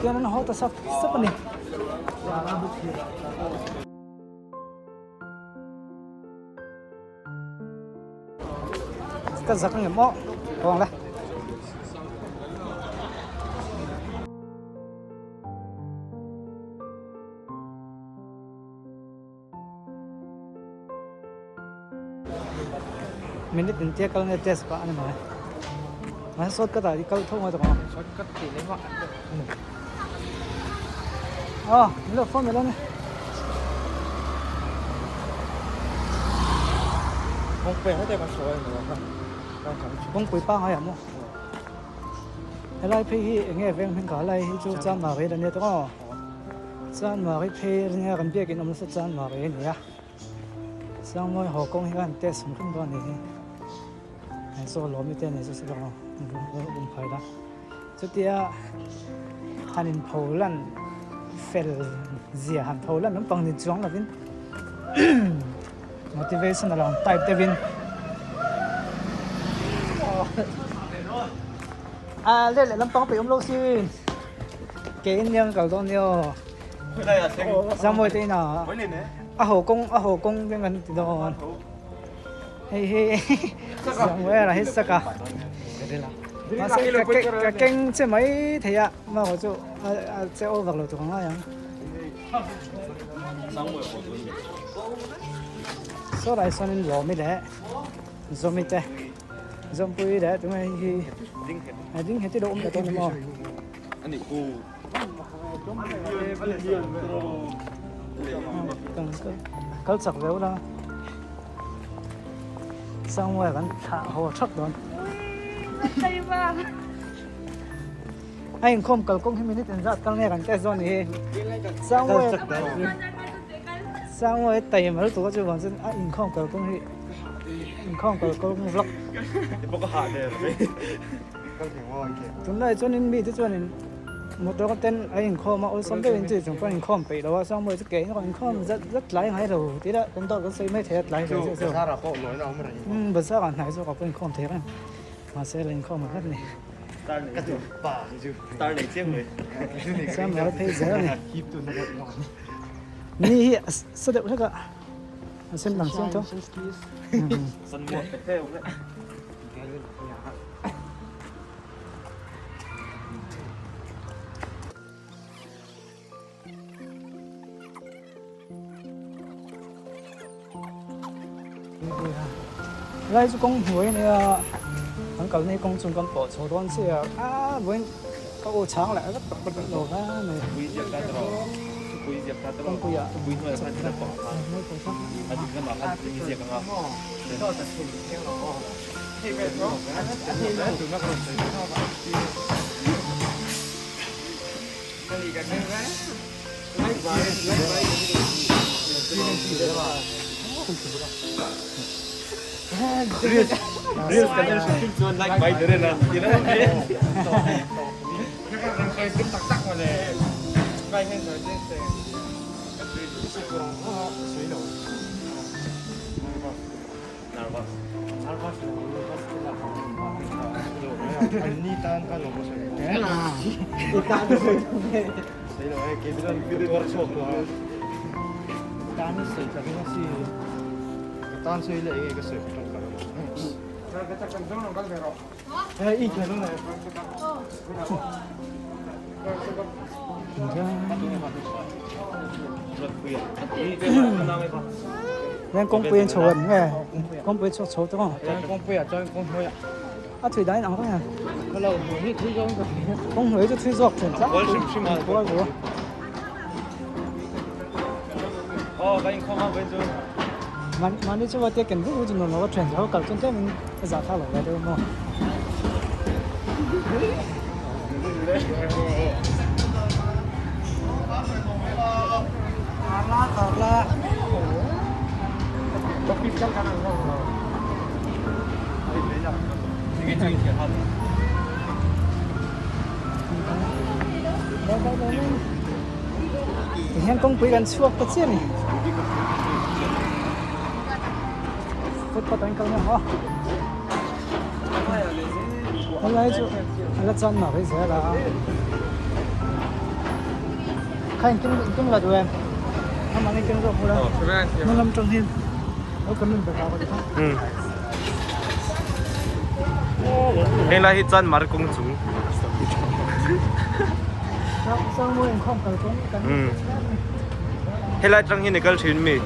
Tian an haw ta sap sap a ni. Ka zak angem aw kawng le. Minute in tia kal nge test pah ani mai. Mahse shortcut ah i kal tho ngai tawh ang. Shortcut tih leh vak an deuh. Aw, min lo phone mai lo ni. Kawngpui ah hetiang kan sawi ani lo kha. Kawngpui pangngai ah maw? Helai phei hi eng nge veng hming kha helai hi chu Chanmari a nia tawh aw. Chanmari phei a nia kan biakin awm nasa Chanmari a ni a. Sangmawi haw kawng hi khan test hrim hrim dawn a ni hi. Hei saw lawm te nei chu se lo awm phai la. Chutia han in pho lan fel zia han pho lan lampang ni chuang lovin motivation a lo ang type deuhin a let leh lampang peih awm lo sin ke in nia kal dawn nia Sangmawi te inah a haw kawng a haw kawng te kan ti dawn. Hei hi Samuel a hi sak a mahse ka keng che mai thei a maw chu a che over lo tur ngai ang saw lai sawn in lawmi leh zawmi te zawmpui leh tunge hei hi a ding heti lo awm ta dawn emaw kal chak veu la Sangwai kan thlah haw thak dawn a inkhawm kalkawng hi minute engzat kal nge kan test dawn ni hi Sangwai Sangwai taima lutuk a chuvang chuan a inkhawm kalkawng hi inkhawm kalkawng vlog Tunlai chuanin mite chuanin motor ten a inkhawm a awlsam deuhin chu chung pawh inkhawm peih lo a chuan chu ke in inkhawm zat zat tlai ngai lo tih lah kan dawt kan sawi mai thei a tlai ve chu umm bazar ah hnai zawk ah pawh inkhawm thei reng mahse la inkhawm ang hlek a ni chuan lo phei zel a ni ni hi a sa deuh hlek a a sen lang chiang tho. Lai chu kawng hnuai a nia kan kalna hi kawng chung kan pawh chho dawn chiah a vawiin ka aw chhang leh vek tawh ka lo va mai kawngpuiah Nên kawngpui an chho em nge kawngpui chhuak chho tawh kawngpui ah chuan kawng hnuai ah a thui dan ang reng kawng hnuai chu thui zawk thin tlang kual ru mahni chu tia ken vek chu nuam lo a thian ho kal chuan tlem in a zah thlak lo ve deuh maw. Tihian kawngpui kan chhuak ta chiah a ni. Footpath ah in kal mai ang aw. Helai chu a la chan mah mai zel a. Kha in keng in keng la duh em? Amah in keng zawk bula. Hma lam tang hian lo kan rawn be vak a ni kha. Heng lai hi chuan mar kawng chung. Sangmawi inkhawm kal kawng kan Helai tang hian i kal thin mi?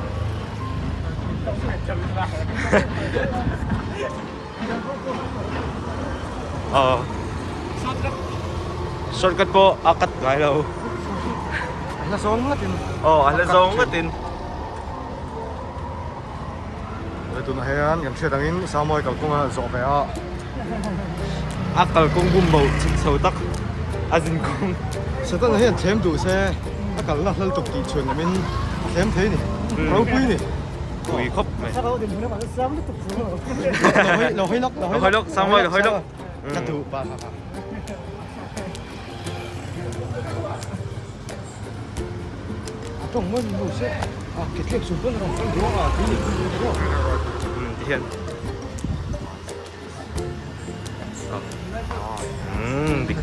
Aw. Shortcut pawh a cut ngai lo. A hla zawng ngatin. Aw, a hla zawng ngatin. Tunah hian kan hriat angin Samuai kalkawng a zawh ve a. A kalkawng bum bo chhuk chho tak a zin kawng. Setana hian thlem duh se a kalna hlal tuk tih chhun lamin a thlem thei ni. Ropui ni. Pui khawp mai. Lo hawi lawk, lo hawi lawk, Samuai lo hawi lawk. Ka duh pa ha ha. Tawng mawi mawi se a ke thlek chung pawn a rawn kal duh a tui ni Um ti hian um dik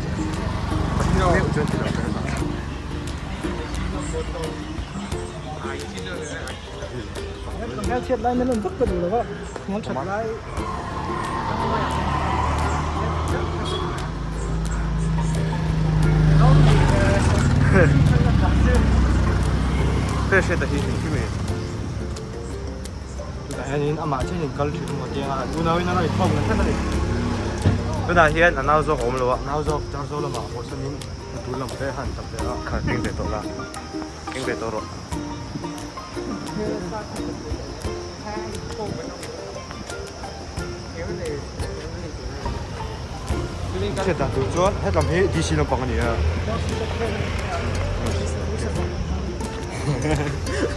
Hmel chhiat lai men rawn vak ka duh lo va hmel that lai Hre hre ta hi hei hi me. Tunah hianin amah chiahin kal thin emaw tia an unauin a rawn inkhawm ngat ngat a ni. Tunah hian a nau zawk a awm lo a. Nau zawk Charzo lamah haw sanin a tul lam te a han tap leh a. Kha keng ve tawh la. Keng ve tawh rawh. Hriat dan tur chuan hetlam hi DC lampang a ni a.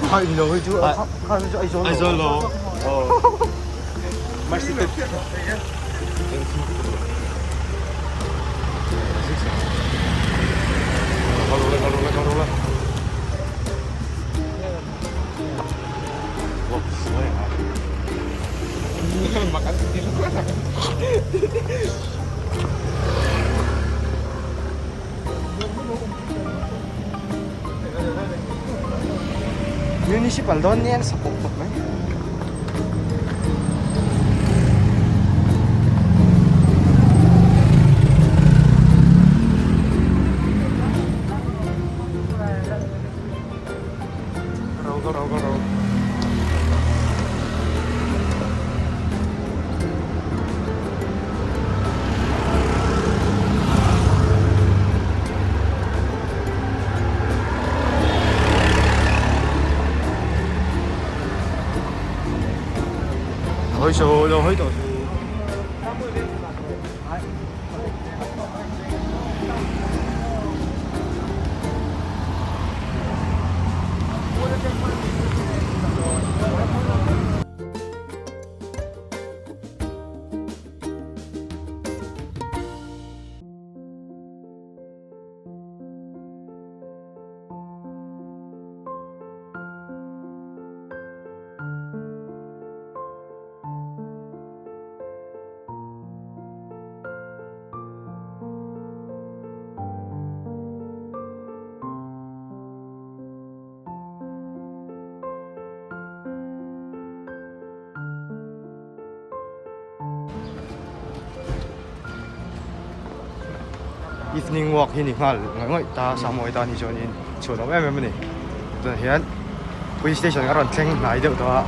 Kha in lo hi chu kha chu Aizawl lo. Aizawl lo. Aw. Mercy te. Municipal dawn nia sa pawp pawp mai. Hawi saw lo hawi tawh su. Evening walk hi ni nghal ngawih ngawih ta Samuai tan hi chuanin chhuah awm em em a ni tunah hian police station a rawn thleng hnai deuh tawh a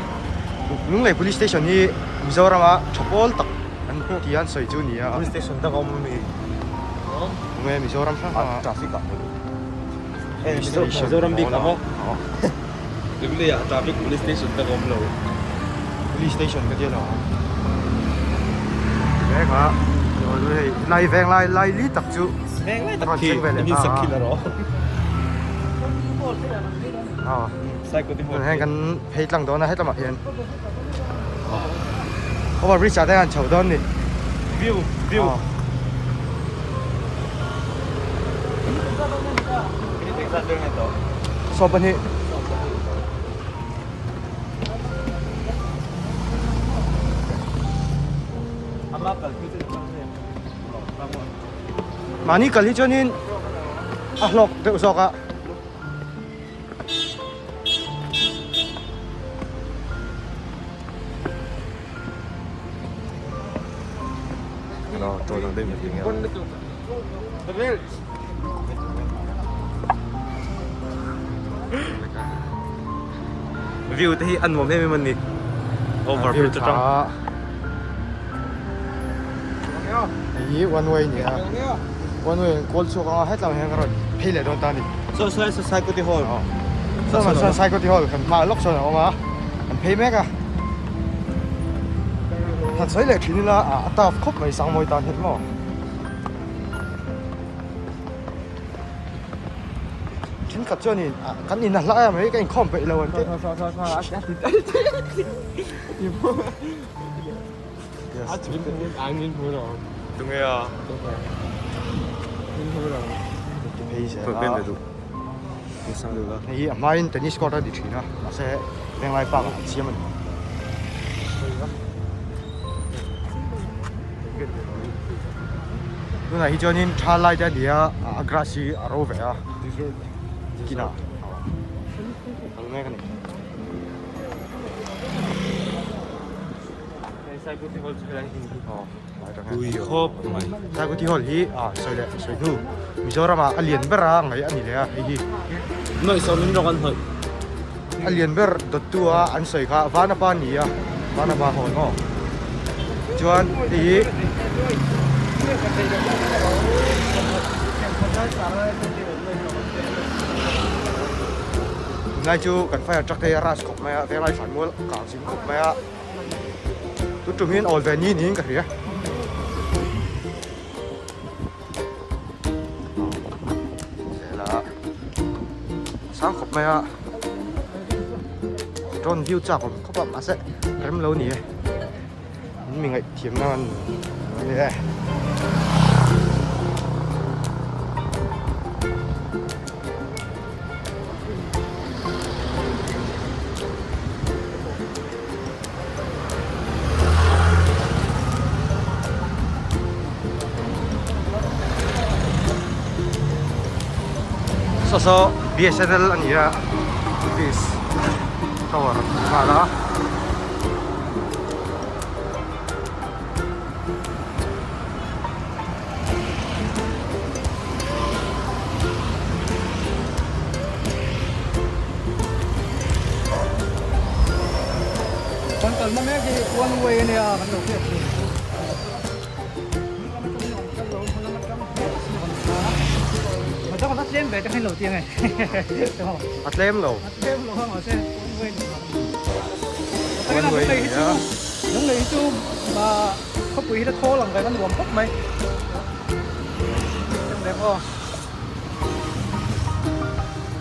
Lunglei police station hi Mizoram a tha pawl tak an ti a an sawi chu a ni a police station dang a awm ami awm e Mizoram hrang hrang ah traffic ah Mizoram bik a maw Lunglei ah traffic police station dang a awm lo police station ka tia lo veng a hei lai veng lai lai li tak chu veng lai tak khi in sak khi la rawh heng kan phei tlang dawn a hetlama hian over bridge ah te hian chho dawn ni view view 20 Mahni kal hi chuanin a hlawk deuh zawk a. Sawi dang daih mai tinge View te hi a nuam em em a ni. Over bridge atang. Hei hi one way a ni a, one way an kawl chhuak ang a hetlai ah hian ka rawn phei leh dawn ta a ni. Saw saw saw Saikuti Hall. Saw saw Saikuti Hall kan hmaah lawk sawn a awm a, kan phei mek a. Han sawi leh thin ila a tough khawp mai Sangmawi tan hian maw. Thenkhat chuanin kan in a hla em mai ka inkhawm peih lo an ti. Tunge a? Hei hi a hmain tennis court a ti thin a mahse venglai park ah an siam a ni. Tunah hi chuanin tha lai te a ni a a grass hi a ro ve a kinah kal mek a ni. Saikuti Hall hi sawi leh sawi hnu Mizoram ah a lian ber a ngaih a ni leh a hei hi. A lian ber dawttu a an sawi kha Vanapa a ni a Vanapa Hall maw chuan hei hi tunlai chu kan fire truck te hi a rush khawp mai a venglai thlanmual kang zing khawp mai a tu tum hian awl ve ni niin ka hria. Sang khawp mai a drone view chak awm khawp a mahse rem lo ni e in mi ngaih thiam na an ni e. Saw saw BSNL a ni a office tower nghal a. Kan kalna mek hi one way a nia kan lo hriat thin chu. Tlem ve te khan lo ti ange. A tlem lo. A tlem lo a mahse one way ni lo. One way ni a. Lung lei hi chu khawpui hi la thawl ang reng a nuam khawp mai.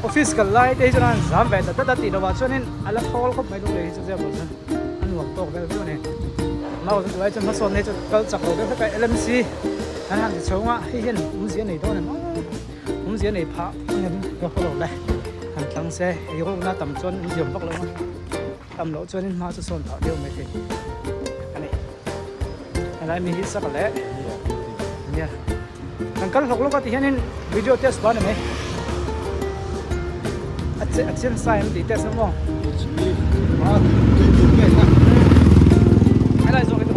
Office kal lai te hi chuan an zam ve ta dat a tih lovah chuanin a la thawl khawp mai lung lei hi chu zia pawh chuan a nuam tawk vel viau a ni. Mau chu tunlai chuan hmasawn hi chu kal chak lo deuh vek a LMC an han ti chhung a hei hian awmzia nei dawn em awmzia nei phah ang em ka hre lo le han tlang se ei rukna tam chuan awmzia awm vak lo ang tam loh chuanin hma chu sawn phah deuh mai thei a ni. Helai mi hi sak leh nia kan kal hlawk hlawk a ti hianin video test ban a ni a che a chiang sa em tih test maw helai zawk hi chu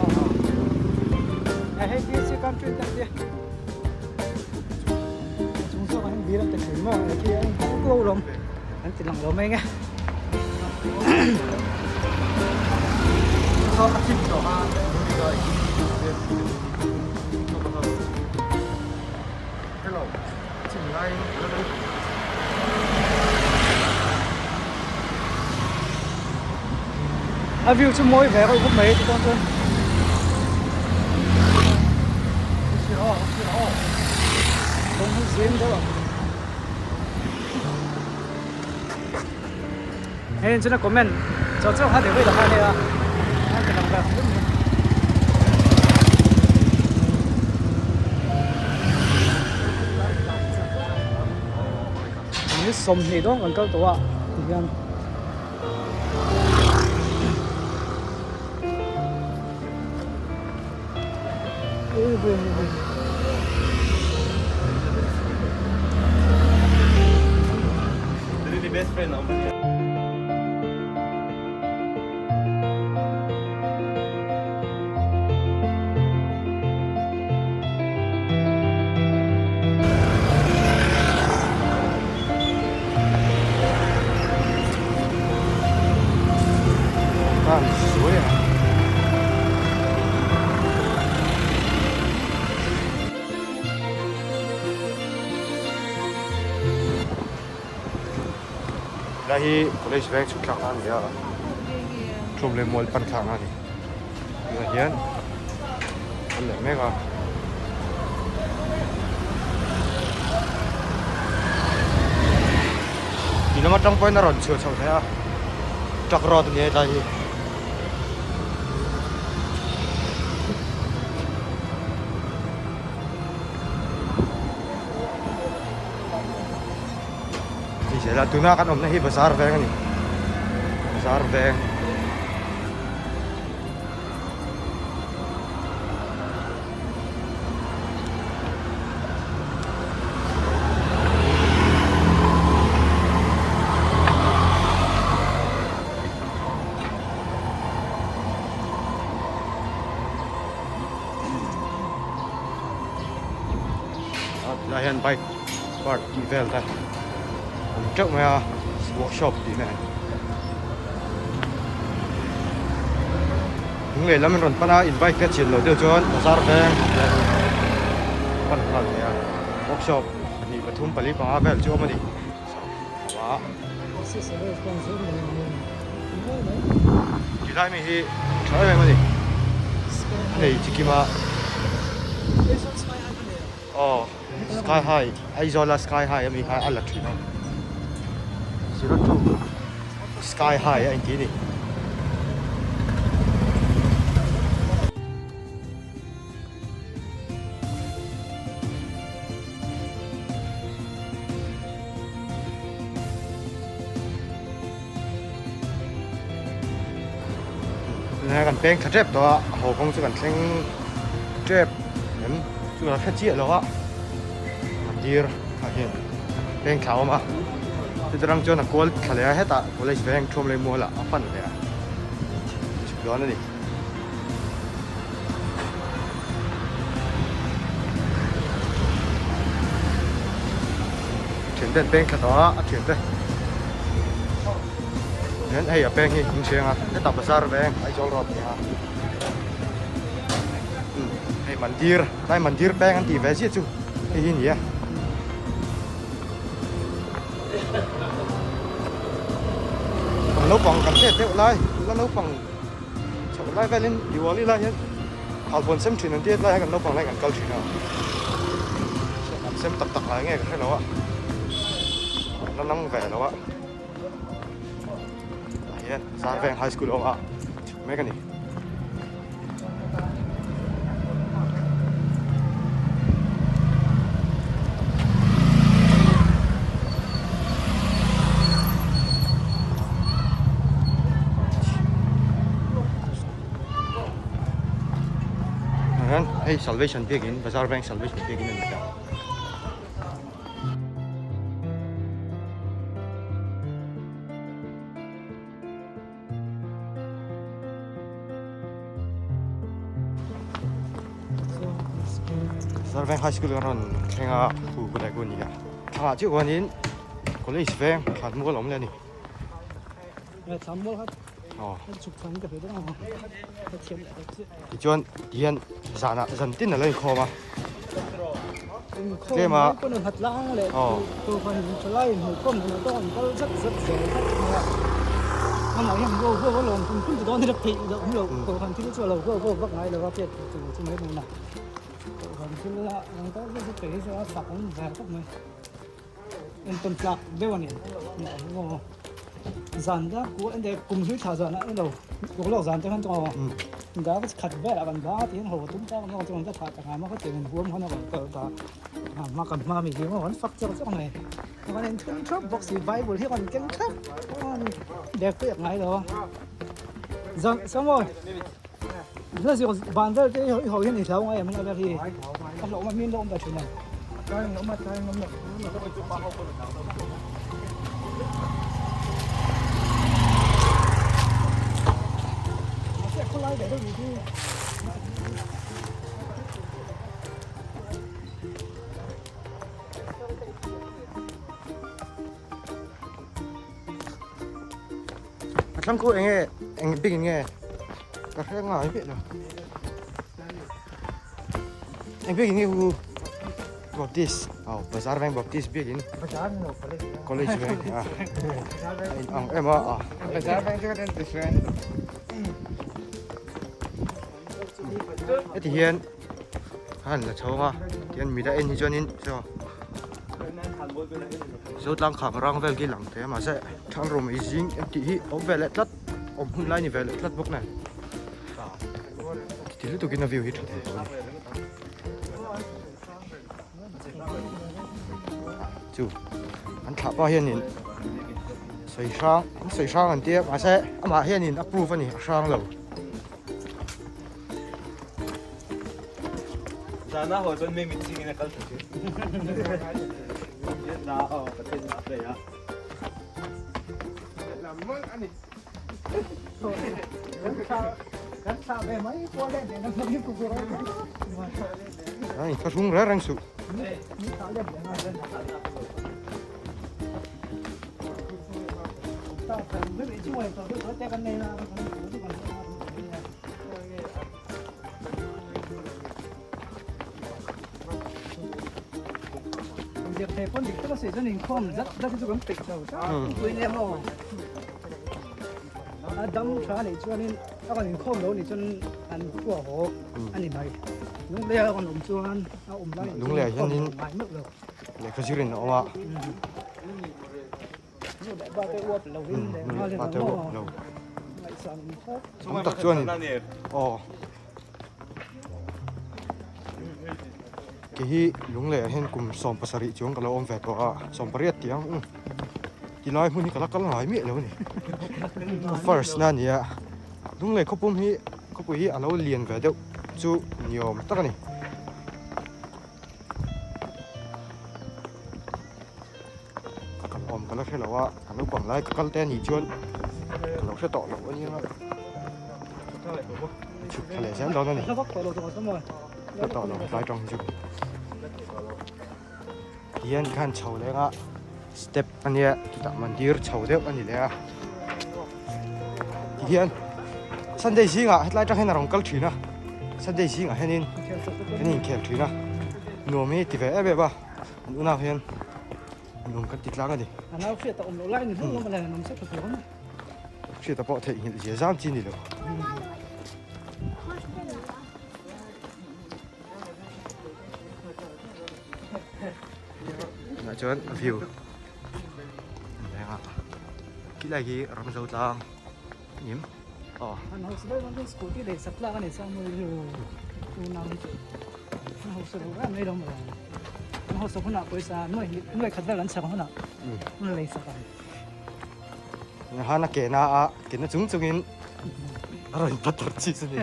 hei hi chi country te tia chung zawk ah hian dil an ti thin maw hei khi a in ko lawm an ti lang lo mai nge. A view chu mawi ve reuh khawp mai ti dawn chuan. Kawng hi zim deuh ang. Hei chuan a comment chaw chaw kha deuh kha ania a ti lang ve khawp mai. Ni 20 dawn kan kal tawh a tihian Helai hi college veng chhuk thlakna a ni a, Tlawm leh mual pan thlakna a ni. Tunah hian an leh mek a. Ti lam atang pawhin a rawn chhuah chho thei a, truck road a ni a hetlai hi. Hei zel a tuna kan awmna hi bazar veng a ni bazar veng Tilai hian bike park tih vel te awm teuh mai a workshop tih nen hnung lehlam in rawn pan a in bike te chian loh deuh chuan bazar veng pan nghal thei a workshop pahnih pathum pali panga vel chu awm a ni Tilai mi hi tha em em a ni a nei chikim a aw sky high Aizawl a sky high ami kha a la thin a zero two sky high a inti a ni. Tunah kan peng thla tep tawh a a haw kawng chu kan thleng tep em chu kan hre chiah lo a mandir ah hian peng thla a awm a chuti rang chuan a kual thla leh a hetah college veng thuam leh mual ah a pan leh a chhuk dawn a ni. Thiante an peng thla tawh a a thiante hian hei a peng hi hming chheng a hetah bazar veng Aizawl road nia hei mandir tlai mandir peng an tih ve chiah chu hei hi a ni a. Kan naupang kan hriat deuh lai la naupang chhoh lai velin Diwali lai hian khalpuan sem thin an tia tlai hian kan naupang lai kan kal thin a an sem tak tak lai nge ka hre lo a an la nang ve lo a tah hian Zarveng High School a awm a chhuk mek a ni. Hei salvation biakin bazar veng salvation biakin a ni ta. Bazar veng high school kan rawn thleng a hu kulai ku a ni a thla ah chiah khuanin college veng thlan mual a awm leh a ni. Tichuan tihian zanah zan tin a lo inkhawm a tlem a aw Entawn tlak deuh a ni zan da ku ende kum hlui thla zan ah elo lawk lawk zan te khan chuan aw dar khat velah kan bang a ti hian haw tum tak a chuan ka thlah ta nghal a ka ti huam khan a rawn kal ta a hma kan hma mi hi maw kan fak chak chak mai kan en thum thap bawk si bible hi kan keng thlap bag pawh i ngai lo a zan samuel Ban vel te i ho hian i hlau ngai em a vel hi a hlauh a min lo awm ve thin a. Khawlai ve deuh ni hi. A thlang khu enge eng bik in nge ka hre ngai miah lo eng bik in nge hu. Baptist aw Bazar Veng Baptist biakin Bazar ni lo college college veng a in ang em a a Bazar Veng chu ka ten different heti hian a han la chhawng a tihian mila en hi chuanin saw Zotlang kham rang vel khi lang thei a mahse Thangrawm ei zing em tih hi awm ve leh tlat awm hun lai ni ve leh tlat bawk nen ti lutukin a view hi tha thei tawh a ni. Chu an thlah pah hianin sawi hrang an sawi hrang an tia mahse amah hianin a prove a ni a hrang lo. Zana haw chuan mi mit chingin a kal tha thin. Na aw pathian a play a. Kan thlah ve mai pawh leh nen a hmang ku ku Ai tha hrung reng reng suh. A dam tha a nih chuanin a rawn inkhawm lo nih chuan an khua haw a ni mai. Lunglei a rawn awm chuan a awm lai nih Lunglei ah hianin ngai meuh lo. Lehkha zir in a awm a. Nu leh pa te uap lo in leh Nu leh pa te uap lo. Ngaihsan in khawp. Tam tak chuanin aw. Kei hi Lunglei ah hian kum 17 chuang ka lo awm ve tawh a, 18 tih ang. Tilai hmun hi ka la kal ngai miah lo a ni. Ka first na a ni a, Lunglei khawpum hi khawpui hi a lo lian ve deuh chu ni awm tak a ni. Ka kal awm ka la hre lo a, ka naupang lai ka kal te a nih chuan ka lo hre tawh lo a nia. Chhuk thla leh zel dawn a ni. Hla tawh lo tlai tawng hi chu. Hian khan chho leng a step a nia chutah mandir chho deuh a ni leh a tihian Sunday zingah hetlai atang hian a rawn kal thin a Sunday zingah hianin kan inkhel thin a nuam hi ti ve em em a an unau hian nuam kan ti tlang a ni. Hriata pawh theihnghilh zia zam chi a ni lo. Tunah chuan a view an leng a khilai khi ramzo tlang nim aw An hausa deuh chuan scooty leh sak tlak a ni chuan mawi chu unau hi chu an hausa lo em mai lo maw an hausa hunah pawisa nuai nuai khat vel an chhak hunah an lei sak ang. Han a ke na a ke na chung chungin a rawn patar chi chu ni.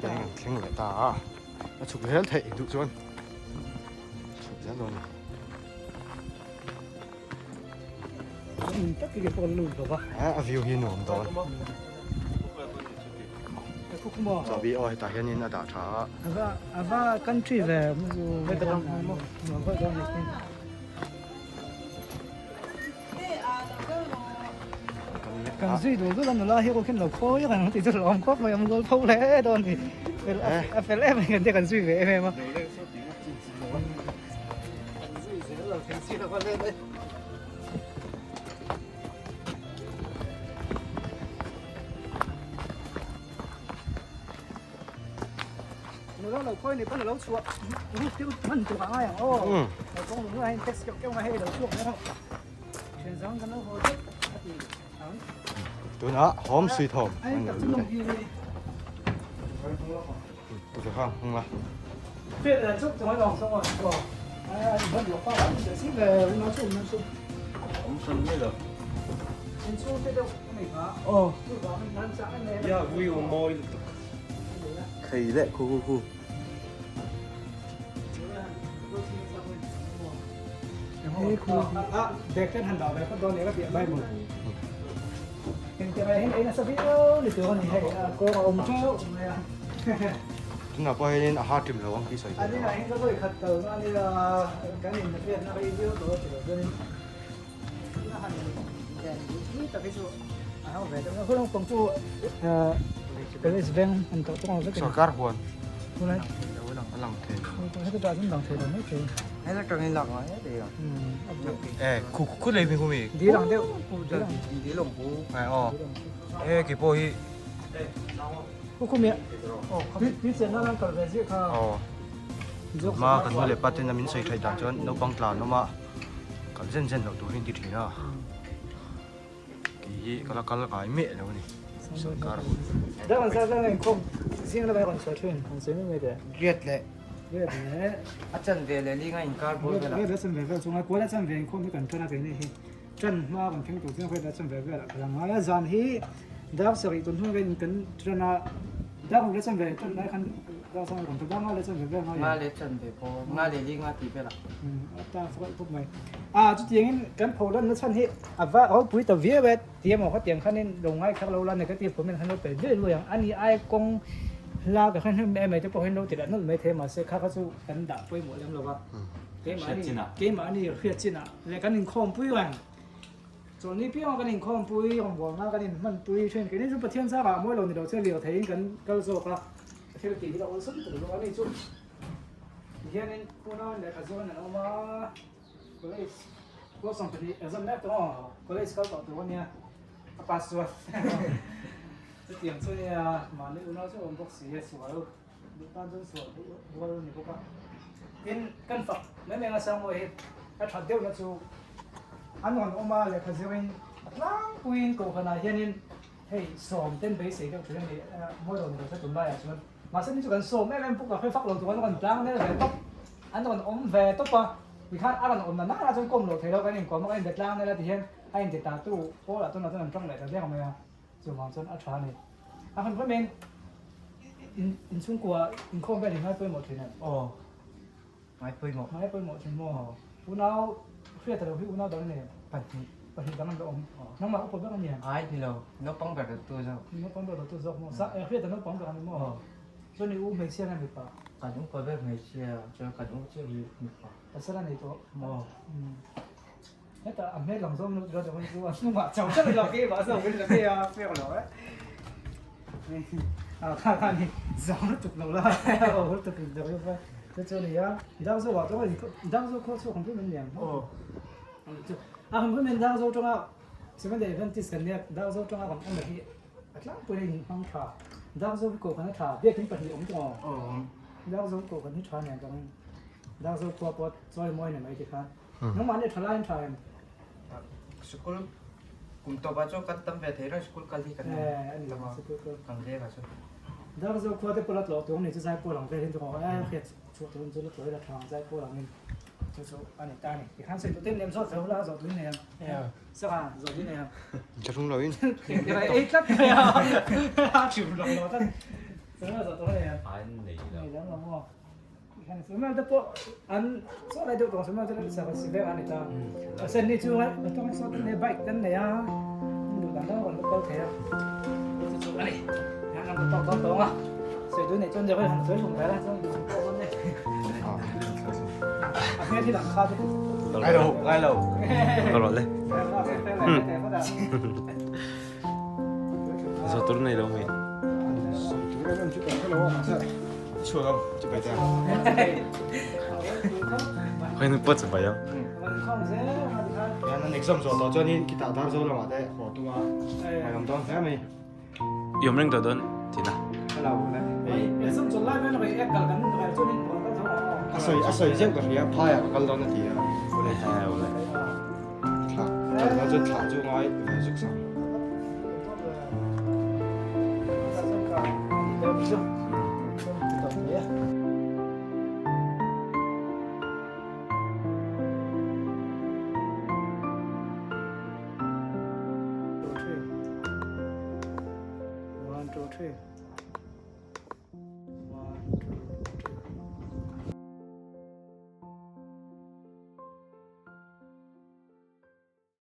Teng thleng leh ta a a chhuk zel theih duh chuan chhuk zel dawn a a view hi nuam dawn chahbi aw hetah hianin a dah tha a. Ava country ve kan zui dul dul a nula hi khin lo khawi reng ti chu lawm khawp mai a mual pho hle dawn ni a fel em em kan te kan zui ve em em a. Nula lo khawi ni pawn a lo chhuah ruk hman tur a ngai ang aw. Lo kawng lung laiin text keuh keuh mai hei lo chhuak mai rawh. Thian zang kan lo haw deuh a ti ang. Tunah home sweet home. Ai tak chu nung hi. Tukverh kha hung la. Fiat dan chuk chuan awm sawng aw. Ai ban lo pa an se si ve un chu un chu. Awm san mai lo. In chu te deuh ani kha. Aw. Chu vang in nan chang em Ya vui u mawi lutuk. Khei leh khu khu khu. He khu a bag ten han dah ve phawt dawn nia ka tih Bible. Engti mai hian ei nasa viau ni tur a ni hei a kawng a awm teuh mai a. Tunah pawh hianin a ha ṭim lo ang tih sawi theih loh. Ani ka vawi khat kal na ania kan in hriatna rei viau tawh a ti lo chuanin a han len duh pui tak hi chu a hau ve deuh a. Khawlawng pang chu college veng an tawh tawng vek a ni. Sorkar huan Khawlai a lang thei lo. Heta tah chuan lang thei lo mai thei. Hela tangin lak ngai e ti a. E khu khu lei mi khu mi. Dil ang deuh. Dil ang pu. E aw. E ki pawh hi. Ma kan nu leh pa ten a min sawi thaih dan chuan naupang tlan awm a kal zen zen loh turin ti thin a kei hi ka la kal ngai miah lo a ni sorkar Ṭan hma kan thleng tur chuan khawi chan ve velah ka la ngai a, zan hi dar sarih tun hnu vein kan ṭan a, dar ruk leh chan ve ṭan lai khan dar sang kan ṭan a, dar nga leh chan ve vel ngai Nga leh chan ve pawh, nga leh li nga tih velah. A ta fawk khawp mai. A chutiangin kan pho lanna chhan hi a va ropui ta viau e ti emaw khatiang khanin lo ngai kher lo la negative comment khan lo pe luai luai ang. Ani ai kawng hla ka hre hnem em mai te pawh hian lo ti leh nawlh mai thei mahse kha kha chu kan dah pawimawh lem lo va. Keimahni keimahni hriat chinah Leh kan inkhawmpui reng. Chawlhni pianga kan inkhawmpui, rawngbawlna kan inhmanpui thin. Keini chu Pathian zara a mawi lo ni lo che lir theiin kan kal zawk a, thil tih hi a awlsam tur zawk a ni chu. Tihianin unau lehkha zawn an awm a, college course 12 exam mek tawh aw, college kal tawh tur a nia, a pass chuan. Chutiang chu nia, mahni unau chu awm bawk si a, sual duh tan chuan sual duh rual a ni bawk a. Tin, kan fak mai mai anga Sangmawi hi a that deuhna chu an rawn awm a, lehkha zirin a tlangpuiin kohhranah hianin hei sawm ten beisei deuh thin a ni, mawi lo ni lo se tunlaiah chuan. Mahse ni chu kan sawm em em puk a, hre fak lo tur an rawn tlang nel ve tawp, an rawn awm ve tawp a, tikhan a rawn awm na nana chuan kawm loh theih loh kan inkawm a, kan inbe tlang nel a tihian a inti tatu pawlah tunah chuan an tang leh ta der mai a, chuvang chuan a tha a ni. A han ram in in chhungkua inkhawm vel hi ngai pawimawh thin em? Aw, ngai pawimawh. Ngai pawimawh thin maw? Unau hriat lo hi unau dang nei em? Pahnih. Pahnih dang an la awm. Nangmah upa ber a ni em? Ai ni lo, naupang ber tu zawk. Naupang ber tu zawk maw? Hriat a naupang ber a ni maw? Chuan i u hmeichhia nge mipa? Kan upa ber hmeichhia, chuan kan u chiah hi mipa. Pasal a nei tawh? Maw. Hetah a hmel lang zawng lut rawt ang chu a hnungah chau chauh ila ke vah zawk in ka ke a pek lo e. A kha kha ni zang lutuk lo la aw lutuk in deuh va chu chu ni a dang zo ah chuan dang zo khaw chhuak ang pui min liam aw a han pui min dang zo tanga Seventh Day Adventist kan nia dang zo tanga kan awm hi a tlangpui in hmang tha dang zo ko kan tha biakin pahnih awm tawh aw dang zo ko kan hi tha nen kan dang zo khua pawh chawi mawi ni mai ti khan Nangmah nih tha lai an tha em? Sikul kum tawp ah chuan kan tam ve thei reng sikul kal hi kan tam a kan veng ah chuan. Darzo khua te pawh la tlawh tur ni chu zaipawl ang vel hin chu e hriat chhuah tur chu la tlawh ila tha ang zaipawl ang in chu chu a ni ta a ni. Tikhan sawi tute nem zawt zo la zawh tui nei ang saka zawh tui nei ang. Tha hrung lo in. Ei tlat mai a a chim lo lo tlat. Sanga zawh tur nei ang. An nei lo. Nei lo maw. Sumel te pawh an saw lai deuh tawh sumel te sak si vek a ni ta. A sen ni chu a tawng saw ten nei bike ten nei a duh dan dang rawn kal thei a. Chu chu a ni. Yan kan tawk tawk tawng a. Sei du nei chuan deuh han sawi hlum ve la chuan duh pawh dawn nei. A hmel hi lang kha te. Ngai lo, ngai lo. Ka rawh le. Zo tur nei lo mi. Khoin pawt chu bai ang. Yan an exam zo tawh chuanin khitah dar zo lamah te haw tum a mai awm dawn hle mai. I awm reng tawh dawn tina. A sawi a sawi zeuh ka hria phaiah ka kal dawn a ti a. Thla kal dawn chuan thla chu ngai ve zuk sak. One, two, three.